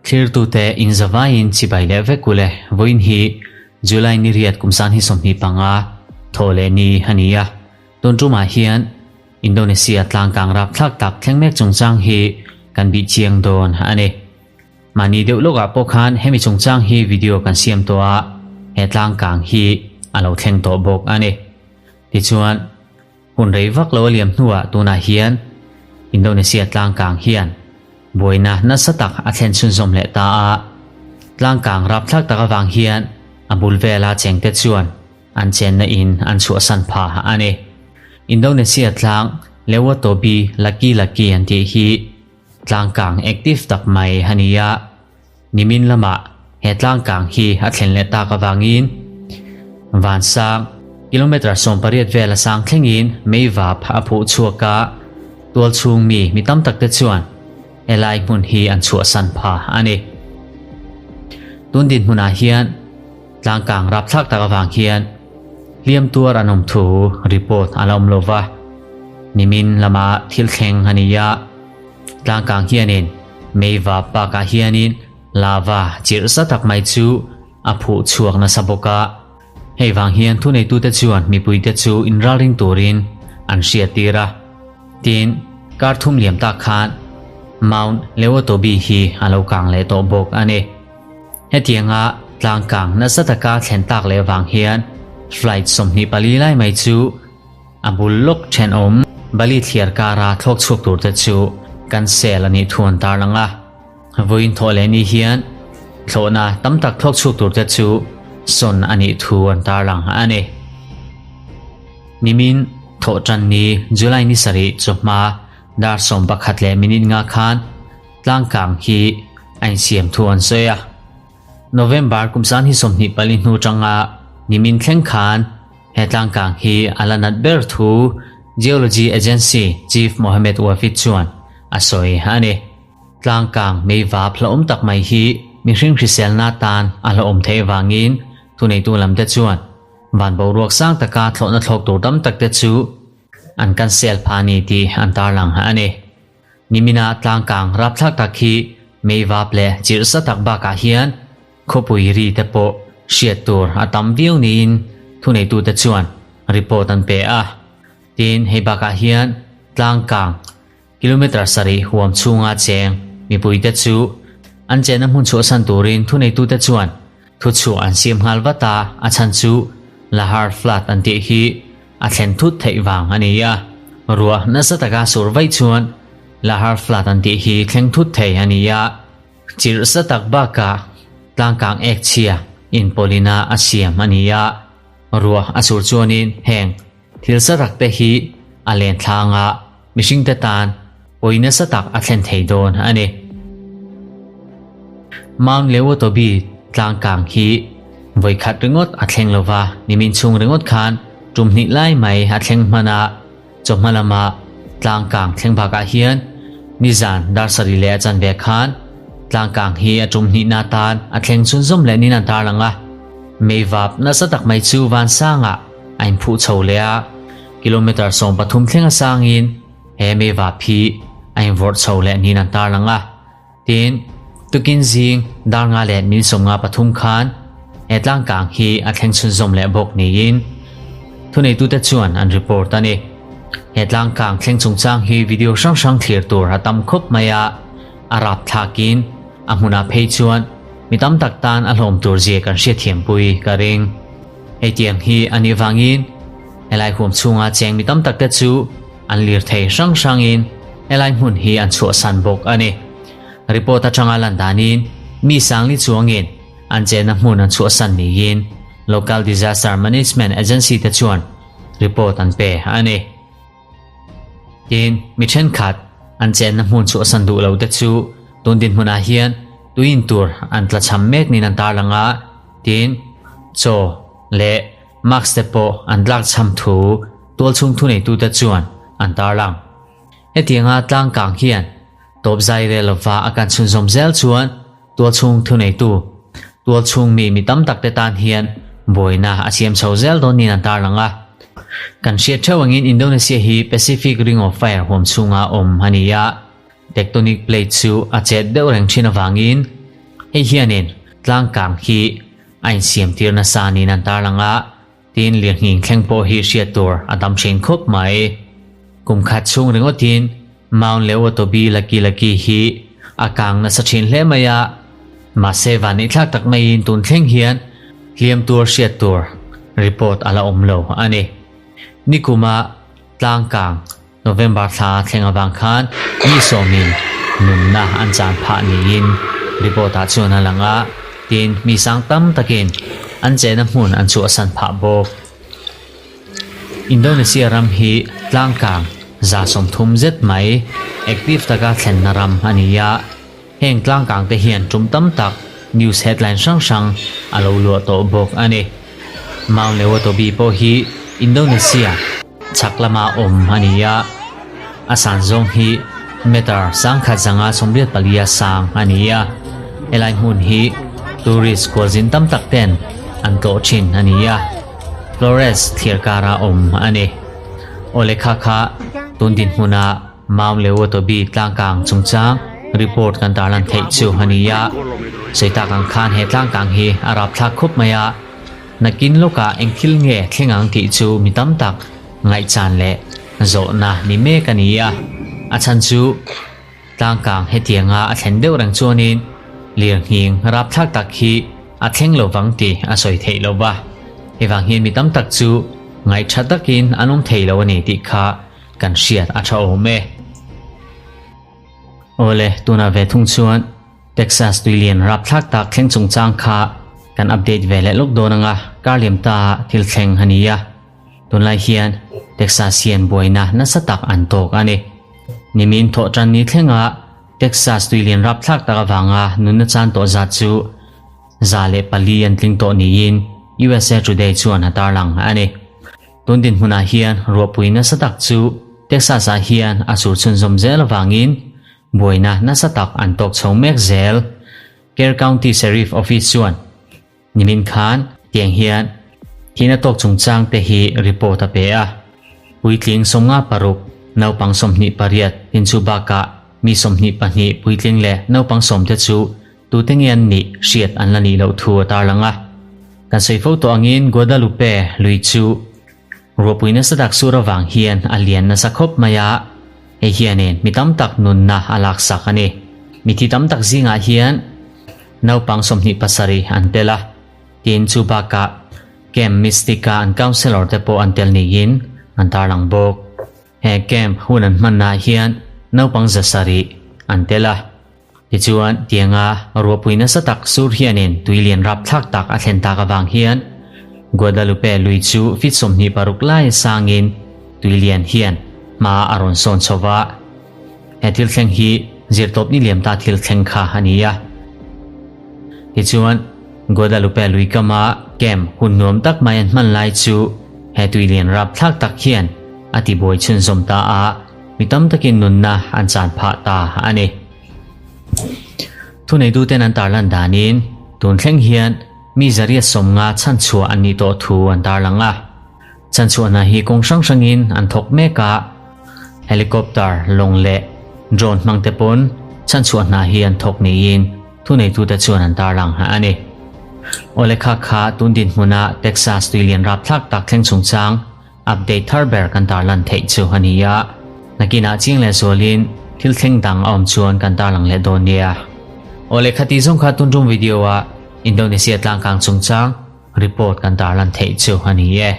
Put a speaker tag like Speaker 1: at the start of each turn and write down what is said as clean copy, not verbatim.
Speaker 1: Thlirtute inzavaiin chibai leh vek ule vawiin hi July ni riat kum san hi 25 thaw leh ni a ni a. Tun tumah hian Indonesia tlangkang rapthlak tak thleng mek chungchang hi kan bih chiang dawn a ni. Mahni deuh lawkah pawh khan hemi chungchang hi video kan siam tawh a, he tlangkang hi a lo thleng tawh bawk a ni. Tichuan, hun rei vak lo a liam hnuah tunah hian Indonesia tlangkang hian buaina nasa tak a thlen chhunzawm leh ta a. Tlangkang rapthlak tak avang hian a bul vela chengte chuan an chenna in an chhuahsan pha a ni. Indonesia tlang Lewotobi Laki Laki an tih hi tlangkang active tak mai a ni a, nimin lamah he tlangkang hi a thlen leh tak avangin vansang kilometre 18 vel a sang thlengin meivap a phuh chhuak a, tual chhung mi mi tam tak te chuan helai hmun hi an chhuahsan pha a ni. Tun dinhmunah hian tlangkang rapthlak tak avang hian hliam tuar an awm thu report a la awm lo va, nimin lama thil thleng a ni a, tlangkang hianin meiva bakah hianin lava chirh za tak mai chu a phuh chhuak nasa bawk a, hei vang hian thuneitute chuan mipuite chu inralring turin an hriattir a, tin kar thum liam tak khan Mount Lewotobi hi a lo kang leh tawh bawk a ni. Hetianga tlangkang nasa taka thlen tak leh vang hian flight 24 lai mai chu a bul lawk thenawm Bali thliar kara thlawk chhuak tur te chu cancel a nih thu an tarlang a. Vawiin thawh leh ni hian thlawhna tam tak thlawk chhuak tur te chu sawn a nih thu an tarlang a ni. Nimin thawh tan ni July ni sarih chawhma dar 11 minute 5 khan tlangkang hi a insiam thu an sawi a. November kum san hi 24 hnu tanga nimin thleng khan he tlangkang hi a la nat ber thu Geology Agency Chief Mohamed Wafid chuan a sawi a ni. Tlangkang meiva hlauhawm tak mai hi mihring hriselna tan a hlauhawm theih avangin thuneitu lamte chuan van boruak sang taka thlawhna thlawk tur tam tak te chu an cancel pha ni tih an tarlang a ni. Nimina tlangkang rapthlak tak hi meivap leh chirh sa tak bakah hian khawpui ri te pawh hriat tur a tam viau niin thuneitute chuan report an pe a. Tin, hei bakah hian tlangkang kilometre 7 huam chhunga cheng mipuite chu an chenna hmun chhuahsan turin thuneitute chuan thu chhuah an siam nghal vat a, a chhan chu lahar flood an tih hi a thlen thut theih vang a ni a. Ruah nasa taka sur vai chuan lahar flood an tih hi thleng thut thei a ni a, chirh sa tak bakah tlangkang ek chhia inpawlina a siam a ni a, ruah a sur chuanin heng thil sa tak te hi a len thlanga mihring te tan pawi nasa tak a thlen thei dawn a ni. Mount Lewotobi tlangkang hi vawi khat ringawt a thleng lova, nimin chhung ringawt khan tum hnih lai mai a thleng hman a, chawhma lama tlangkang thleng bakah hian nizan dar 7 leh a chanve khan tlangkang hi a tum hnihna tan a thleng chhunzawm leh nin an tarlang a. Meivap nasa tak mai chu vansangah a inphuh chho leh a, kilometre 13 thleng a sangin he meivap hi a invawrh chho leh nin an tarlang a. Tin, tukin zing dar 5 leh min 53 khan he tlangkang hi a thleng chhunzawm leh bawk niin thuneitute chuan an report a ni. He tlangkang thleng chungchang hi video hrang hrang thlir tur a tam khawp mai a, a rapthlakin a hmunah phei chuan mi tam tak tan a hlawm tur zia kan hriatthiampui ka ring. Hei tiang hi a nih vangin helai huam chhunga cheng mi tam tak te chu an lir thei hrang hrangin helai hmun hi an chhuahsan bawk a ni. Report atanga lan danin mi sangli chuangin an chenna hmun an chhuahsan niin Local Disaster Management Agency te chuan report an pe a ni. Tin, mi thenkhat an chenna hmun chhuahsan duh lo te chu tun dinhmunah hian tuin tur an tlachham mek nin an tarlang a, tin, chaw leh mask te pawh an tlak chham thu tual chhung thuneitute chuan an tarlang. Hetianga tlangkang hian tawp zai rel lova a kan chhunzawm zel chuan tual chhung thuneitu tual chhung mi mi tam tak te tan hian buaina a siam chho zel dawn nin an tarlang a. Kan hriat theuh angin Indonesia hi Pacific Ring of Fire huam chhunga awm a ni a. Tectonic plate chu a chet deuh reng thin avangin hei hianin tlang kang hi a insiam tir nasa niin an tarlang a, tin lirnghing thleng pawh hi hriat tur a tam thin khawp mai. Kum khat chhung ringawtin Mount Lewotobi Laki Laki hi a kang nasa thin hle mai a, mahse vanneih thlak tak maiin tun thleng hian hliam tur hriat tur report a la awm lo a ni. Nikuma tlang kang November thla thleng avang khan mi sawmin nunna an chan phah niin report ah chuan a lang a, tin mi sang tam takin an chehna hmun an chhuahsan phah bawk. Indonesia ram hi tlangkang 30 zet mai active taka thlenna ram a ni a, heng tlangkang te hian tum tam tak news headline hrang hrang a lo luah tawh bawk a ni. Mount Lewotobi pawh hi Indonesia chhak lama awm a ni a, a san zawng hi meter 1184 a sang a ni a, helai hmun hi tourist khualzin tam tak ten an tlawh thin a ni a. Flores thlir kara awm a ni. Awle kha kha tun dinhmuna Mount Lewotobi tlangkang chungchang report kan tarlan theih chu a ni a. Sawi tak ang khan he tlangkang hi a rapthlak khup mai a, nakin lawkah eng thil nge thleng ang tih chu mi tam tak ngaihchan leh zawhna ni mek a ni a. A chhan chu Tlangkang hetianga a thlen deuh reng chuanin lirnghing rapthlak tak hi a thleng lo vang tih a sawi theih lo va. Hei vang hian mi tam tak chu ngaihtha takin an awm thei lo a ni tih kha kan hriat a tha awm e. Awle, tunah ve thung chuan Texas tuilian rapthlak tak thleng chungchang kha kan update ve leh lawk dawn anga kar liam ta thil thleng a ni a. Tunlai hian Texas hian buaina nasa tak an tawk a ni. Nimin thawh tan ni thlenga Texas tuilian rapthlak tak avanga nunna chan tawh zat chu 104 an tling tawh niin USA Today chuan a tarlang a ni. Tun dinhmunah hian ruahpui nasa tak chu Texas-ah hian a sur chhunzawm zel avangin buaina nasa tak an tawk chho mek zel. Kerr County Sheriff Office chuan Nimin khan tiang hian thihna tawk chungchang te hi report a pe a. Puitling 56, naupang 28 in chu bakah mi 22 puitling leh naupang 10 te chu tute nge an nih hriat an la nih loh thu a tarlang a. Kan sawi fo tawh angin Guadalupe lui chu ruahpui nasa tak sur avang hian a lian nasa khawp mai a, hei hianin mi tam tak nunna a laksak a ni. Mithi tam tak zingah hian Naupang 27 an tel a, tin chu bakah Camp Mystic-a an counsellor te pawh an tel niin an tarlang bawk. He camp hun an hmannaah hian naupang 700 an tel a. Tichuan, tianga ruahpui nasa tak sur hianin tui lian rapthlak tak a thlen tak avang hian Guadalupe lui chu feet 26 lai sangin tui lian hian hma a rawn sawn chho va. He thil thleng hi zirtawp ni liam ta thil thleng kha a ni a. Tichuan, Guadalupe lui kama camp hun nuam tak mai an hman lai chu he tuilian rapthlak tak hian a tibuai chhunzawm ta a, mi tam takin nunna an chan phah ta a ni. Thuneituten an tarlan danin tun thleng hian mi 150 chhanchhuah an nih tawh thu an tarlang a. Chhanchhuahna hi kawng hrang hrangin an thawk mek a, helicopter, lawng leh drone hmang te pawn chhanchhuahna hi an thawk niin thuneitute chuan an tarlang a ni. Awle kha kha tun dinhmuna Texas tuilian rapthlak tak thleng chungchang update thar ber kan tarlan theih chu a ni a, nakinah chiang leh zualin thil thleng dang a awm chuan kan tarlang leh dawn nia. Awle khati zawng kha tun tum video-ah Indonesia tlangkang chungchang report kan tarlan theih chu a ni e.